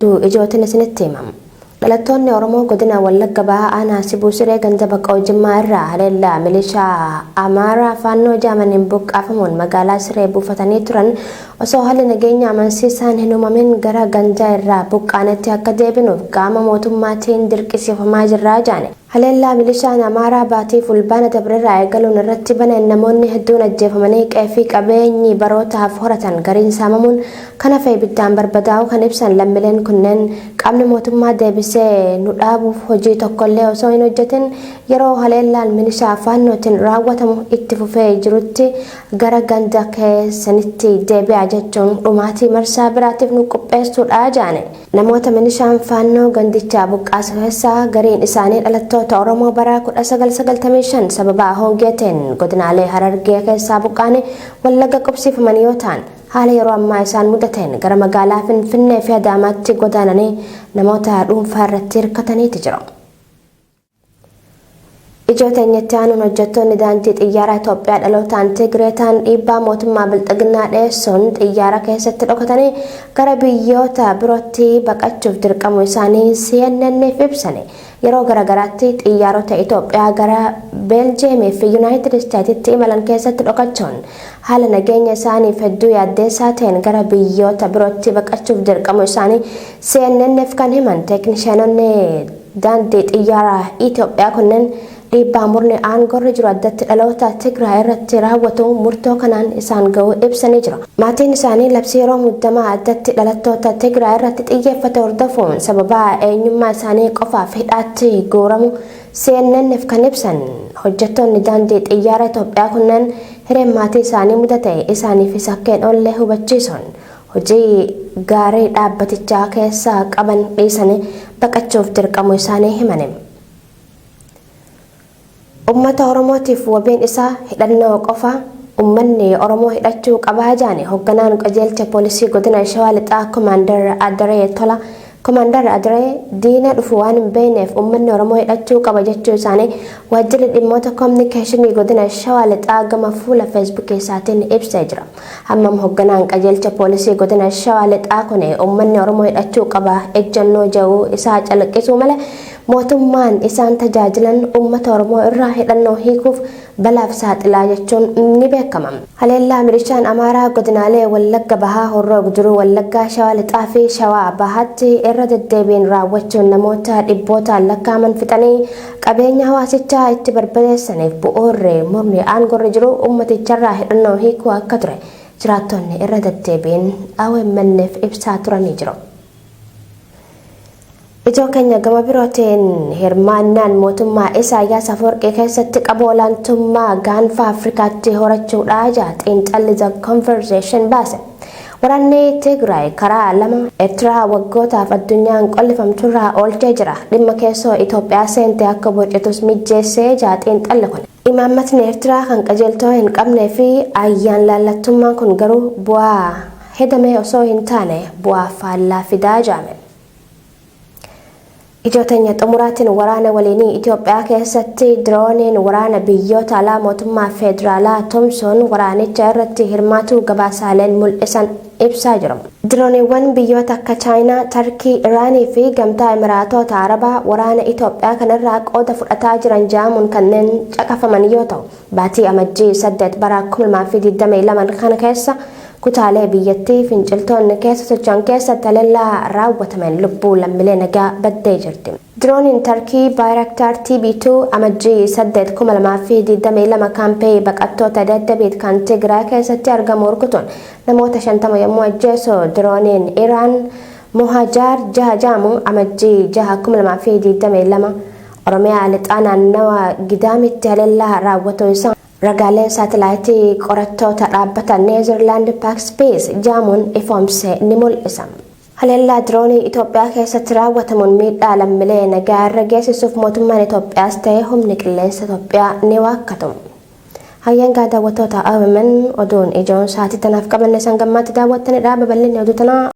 Oduu ijootiin isinitti himama. Dhalattoonni Oromoo godina Wallagga Bahaa Aanaa Sibuu Siree ganda Baqoo Jimmaa irraa haleellaa milishaa Amaaraa Faannoo jaamaniin buqqaafamuun magaalaa Siree buufatanii turan osoo haalli nageenya amansiisaan hin uumamin gara ganda irraa buqqaanetti akka deebinuuf qaama mootummaatiin dirqisiifamaa jirraa jaane. Haleellaa milishaan Amaaraa baatii Fulbaana dabrerraa eegaluun irratti baneen namoonni hedduun ajjeefamanii qe'ee fi qabeenyi barootaaf horatan gariin saamamuun kan hafe ibiddaan barbadaa'uu kan ibsan lammileen kunneen qaamni mootummaa deebisee nu dhaabuuf hojii tokkollee osoo hin hojjetin yeroo haleellaan milishaa Faannootiin raawwatamu itti fufee jirutti gara ganda keessanitti deebi'aa jechuun dhumaatii marsaa biraatiif nu qopheessuudha jaane. Namoota milishaan Faannoo gandichaa buqqaase keessaa gariin isaanii dhalattoota Oromoo bara 1995 sababa hongeetiin godinaalee Harargee keessaa buqqaanii Wallagga qubsiifaman yoo ta'an, haala yeroo ammaa isaan mudateen gara magaalaa Finfinnee fi Adaamaatti godaananii namoota dhuunfaa irratti hirkataniiti jiru. Ijoo teenyatti aanuun hojjettoonni daandii xiyyaaraa Itoophiyaa dhalootaan Tigree ta'an dhiibbaa mootummaa Bilxiginnaa dheessuun xiyyaara keessatti dhokatanii gara biyyoota birootti baqachuuf dirqamuu isaanii CNN'f ibsani. Yeroo garagaraatti xiyyaarota Itoophiyaa gara Beeljeemii fi Yunaayitid Isteetitti imalan keessatti dhokachuun haala nageenya isaaniif hedduu yaaddeessaa ta'een gara biyyoota birootti baqachuuf dirqamuu isaanii CNN'f kan himan teeknishaanonni Daandii Xiyyaaraa Itoophiyaa kunneen dhiibbaa murni aangorra jiru addatti dhaloota Tigraay irratti raawwatu murtoo kanaan isaan ga'uu ibsanii jiru. Maatiin isaanii labsii yeroo muddamaa addatti dhalattoota Tigraay irratti xiyyeeffate hordofuun sababaa eenyummaa isaanii qofaaf hidhaatti guuramu CNN'f kan ibsan hojjettoonni Daandii Xiyyaara Itoophiyaa kunneen hireen maatii isaanii mudate isaaniifis akka hin oolle hubachiisuun Hojii gaarii dhaabbatichaa keessaa qaban dhiisanii baqachuuf dirqamuu isaanii himani. Ummata Oromootiif wabiin isaa hidhannoo qofa, ummanni Oromoo hidhachuu qabaa jaani hogganaan qajeelcha poolisii godina Shawaa Lixaa Komaandar Adaree Tola. Komaandar Adaree diina dhufu waan hin beekneef ummanni Oromoo hidhachuu qaba jechuu isaanii waajjirri dhimmoota kominikeeshinii godina Shawaa Lixaa gama fuula Feesbuukii isaatiin ibsee jira. Hammam hogganaan qajeelcha poolisii godina Shawaa Lixaa kun ummanni Oromoo hidhachuu qaba ejjannoo jedhu isaa calaqqisuu male mootummaan isaan tajaajilan ummata Oromoo irraa hidhannoo hiikuuf balaaf saaxilaa jechuun ni beekama. Haleellaa milishaan Amaaraa godinaalee Wallagga Bahaa, Horroo Guduruu Wallaggaa, Shawaa Lixaa fi Shawaa Bahaatti irra deddeebiin raawwachuun namoota dhibbootaan lakkaa'aman fixanii qabeenya hawaasichaa itti barbadeessaniif bu'uurri murni aangorra jiru uummaticharraa hidhannoo hiikuu akka ture jiraattonni irra deddeebiin OMN'f ibsaa turanii jiru. Ijoo keenya gama birootiin hirmaannaan mootummaa Isaayyaas Afwerqii keessatti qabu olaantummaa gaanfa Afrikaatti horachuudha jedha xiinxalli The Conversation baase. Waraanni Tigraay karaa lama Eertiraa waggootaaf addunyaan qollifamturraa oolchee jira. Dhimma keessoo Itoophiyaa seente akka bocitus mijjeessee jedha xiinxalli kun. Imaammatni Eertiraa kan qajeeltoo hin qabnee fi ayyaan laallattummaan kun garuu bu'aa hedame osoo hin taane bu'aa faallaa fidaa jedhame. Ijoo teenya xumuraatiin waraana waliinii Itoophiyaa keessatti dirooniin waraana biyyoota alaa mootummaa federaalaa tumsuun waraanicha irratti hirmaatuu gabaasaaleen mul'isan ibsaa jiru. Dirooniiwwan biyyoota akka Chaayinaa, Tarkii, Iraanii fi Gamtaa Imiraatoota Arabaa waraana Itoophiyaa kanarraa qooda fudhataa jiran ja'amuun kanneen caqafaman yoo ta'u, Baatii Amajjii 8 bara 2022 kana keessa kutaalee biyyattii finciltoonni keessa socho'an keessatti haleellaa raawwatameen lubbuu lammilee nagaa baddee jirti. Dirooniin Tarkii Bayraktar TB2 Amajjii 8, 2022 kaampii baqattoota Deddebiit kan Tigraay keessatti argamu rukutuun namoota 50 yommuu ajjeesu, dirooniin Iraan Mohajar 6 jedhamu Amajjii 6, 2022 Oromiyaa Lixaa naannawa Gidaamitti haleellaa raawwatuu isaa ragaaleen saatalaayitii qorattoota dhaabbata Neezerlaand Paak Space jedhamuun ifoomse ni mul'isa. Haleellaa diroonii Itoophiyaa keessatti raawwatamuun miidhaa lammilee nagaa irra geessisuuf mootummaan Itoophiyaas ta'e humni qilleensa Itoophiyaa ni waakkatu. Hayyeen gaa daawwattoota OMN oduun ijoon sa'aatii tanaaf qabanne san gammaatti daawwattanidha. Babal'inni oduu tanaa.